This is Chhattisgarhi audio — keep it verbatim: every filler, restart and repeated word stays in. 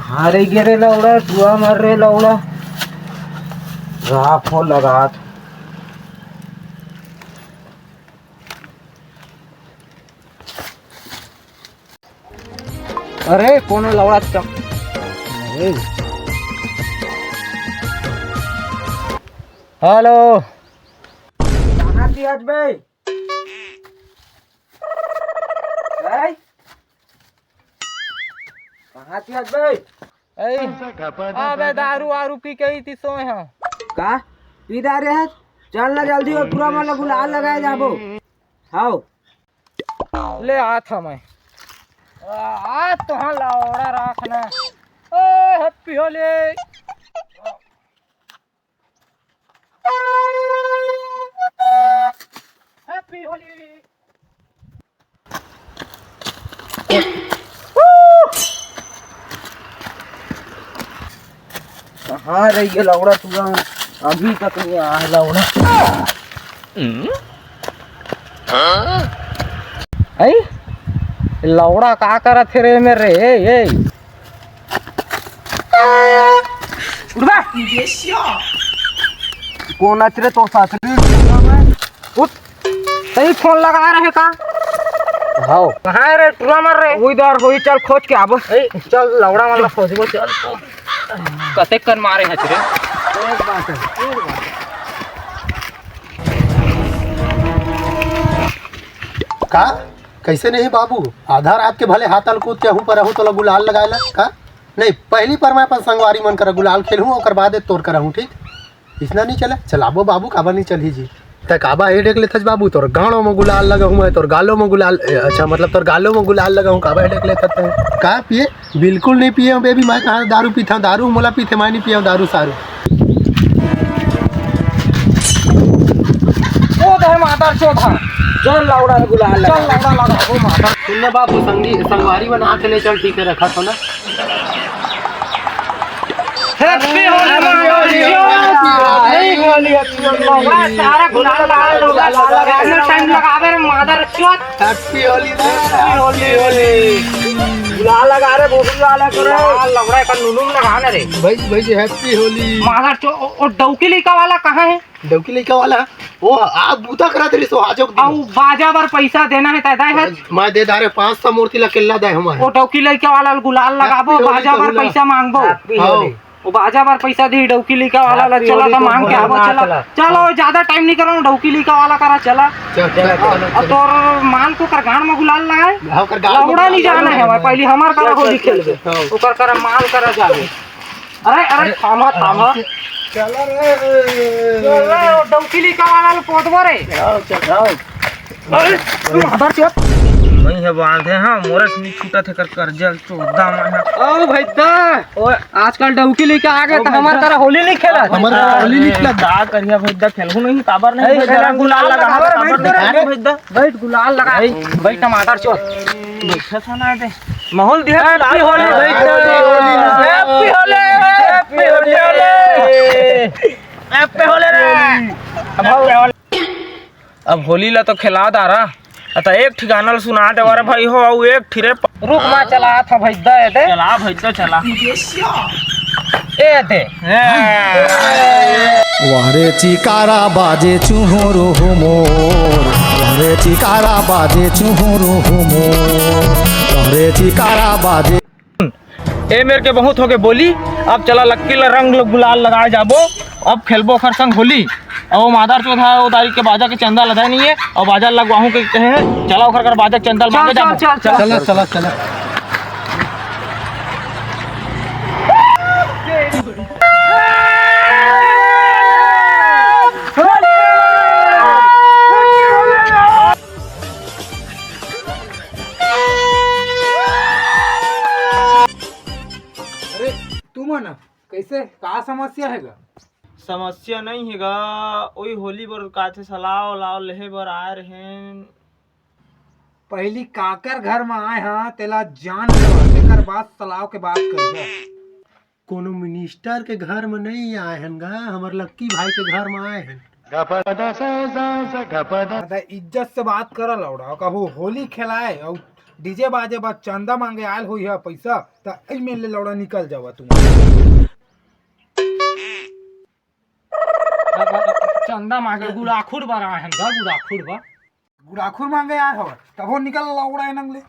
अरे गे रे लौड़ा, टुरा मर रे लौड़ा। राख हो लगात। अरे कोनो लौड़ा चक। अरे। हेलो। कहाँ थी आज बे? हैं? कहाँ थी आज बे? ए, अबे दारू वारू पी के ही थी सोए हैं। का? पी दारू है? चल ना जल्दी, वो टुरा मन ला गुलाल लगाए जाबो। हाव। ले आत हँव मैं। आ, आ तो हाँ लौड़ा राख ना। ओ, हैप्पी होली। हैप्पी होली। कहाँ रह गया लौड़ा टुरा? अभी तक नहीं आया लौड़ा। ऐ, लौड़ा का करत हे रे मेरे? ए, ए। उठ बे। कौन अच रे तोर साथ रे? उठ। सही फोन लगा रहे का? हाव। कहाँ है रे टुरा मर रे? वही दर वही चल खोज के आबो। ए, चल लौड़ा मन ला खोजबो चल। कतेक कन मारे हच रे? एक बात है, एक बात है। का? कैसे नहीं बाबू? आधा रात के भले हाथ ल कूद के हूँ पर हूँ तोला गुलाल लगाए ला का? नहीं, पहली पर मैं अपन संगवारी मन करा गुलाल खेलहूँ, ओकर बाद तोर करा हूँ, ठीक? इसना नहीं चला, चलाबो बाबू, काबर नहीं चलही जी? तै काबर हेडेक लेथस बाबू? तोर गाड़ो में गुलाल लगा हूँ मैं, तोर गालो में गुलाल, ए, अच्छा, मतलब तोर गालो में गुलाल लगा हूँ, काबर हेडेक लेथस तै? का पिए? बिल्कुल नहीं पिए हूँ बेबी, मैं कहाँ दारू पीता हूँ? दारू मोला पीते, मैं नहीं पिया हूँ दारू सारू। ओ दे मादर चोद हा। चल लौड़ा में गुलाल लगा। चल लौड़ा लगा, ओ मादर। सुन ना बाबू, संगी, संगवारी बना के ले चल, ठीक है, रखा तो ना। हैप्पी होली मादर चोद। Happy Holi, happy Holi. लौड़ा सारा गुलाल लगा, लौड़ा लगा, लगा, टाइम लगावे रे मादर चोद। हैप्पी होली रे, हैप्पी होली। गुलाल लगा रे, बोतल वाला को रे। गुलाल लौड़ा का नुनुम लगा ना रे। भाई, भाई जी, हैप्पी होली। मादर चो-, ओ, ओ डौकी लइका वाला कहाँ है? डौकी लइका वाला? ओ, आप बूता करत रहिस, ओ आजो के दिन। अउ बाजा बर पैसा देना है, तै दाय है? मैं दे डारे पाँच सौ मूर्ति ला केला दाय हमारे। ओ डौकी लइका वाला गुलाल लगाबो, हैप्पी होली बाजा बर कहूला। पैसा मांगबो। हैप्पी हाँ। होली। ओ बाजा बर पैसा दी, डौकी लइका वाला ला, हैप्पी चला होली त तो मांग के आबो, भोलेनाथ चला। ला। चलो, ज्यादा टाइम नहीं करो, डौकी लइका वाला करा, चला। चल, चल, चल, चल, अब चल। तोर माल को कर गांड में गुलाल लगाए। हाँ, ओकर गाल में लौड़ा नहीं गुलाल जाना है, लगाए। पहले हमार करा चल, होली चल, खेल चल, के। हाँ। ओकर करा माल करा जावे। अरे, अरे, अरे, थामा, थामा। चल रे। चल रे, ओ डौकी लइका वाला ला पोतबो रे। आओ, चल, आओ। अरे, तू मादर चोद। नहीं है बांधे, हाँ, मोरस नहीं छूटा थे कर कर्जा चोदा मैं, हाँ। ओ भैदा, ओ आजकल डौकी लइका आ गए ओ तो हमार भैदा। करा होली नहीं खेला। हमार करा होली नहीं खेला। का करिया भैदा, खेलहु नहीं, काबर नहीं ए, भैदा, तेरा गुलाल लगा, काबर बैठ नहीं तो रे। भैदा। बैठ, गुलाल लगा। ए, बैठ, टमाटर चोर। बैठा था ना दे। माहौल दिया हैप्पी होली भाई। Happy Holi, happy Holi. Happy Holi रे। अब होली ला तो खेला दारा। अता एक ठिकाना ल सुना दे रे भाई हो, अउ एक ठिरे प- रुक, मैं चला था भाई, दे दे। चला भाई, तो चला। ए दे। वाह रे चिकारा बाजे चुहुरु हुमोर, वाह रे चिकारा बाजे चुहुरु हुमोर, वाह रे चिकारा बाजे। ए मेर के बहुत होगे बोली, अब चला लक्की ला रंग ल-, गुलाल लगाए जाबो, अब खेलबो ओखर संग होली। अउ वो मादर चोद हे, वो तारीख के बाजा के चंदा लदाए नहीं है, अउ बाजा लगवाहूँ के कहे हे, चला ओखर कर बाजा के चंदा ल चल, मांगे चल, जाबो। चल, चल। चला, चला, चला। अरे, तुमन कैसे, का समस्या हे गा? समस्या नहीं हे गा, ओही होली बर काथे सलाव लाव लेहे बर आए रहेन। पहली काकर घर म आए हा, तेला जान लेवा, तेकर बाद सलाव के बात करबो। कोनो मिनिस्टर के घर म नहीं आए हन गा, हमर लक्की भाई के घर म आए हन। ज्यादा इज्जत से बात करा लौड़ा, कभू होली खेलाए अउ डीजे बाजे बर चंदा मांगे आयल होई ह पैसा, त एमे ले लौड़ा निकल जावा तुम। चंदा मांगे गुड़ाखुर बर आए हन गा, गुड़ाखुर बर। गुड़ाखुर मांगे आए हव, तभो निकल लौड़ा ए नंग ले।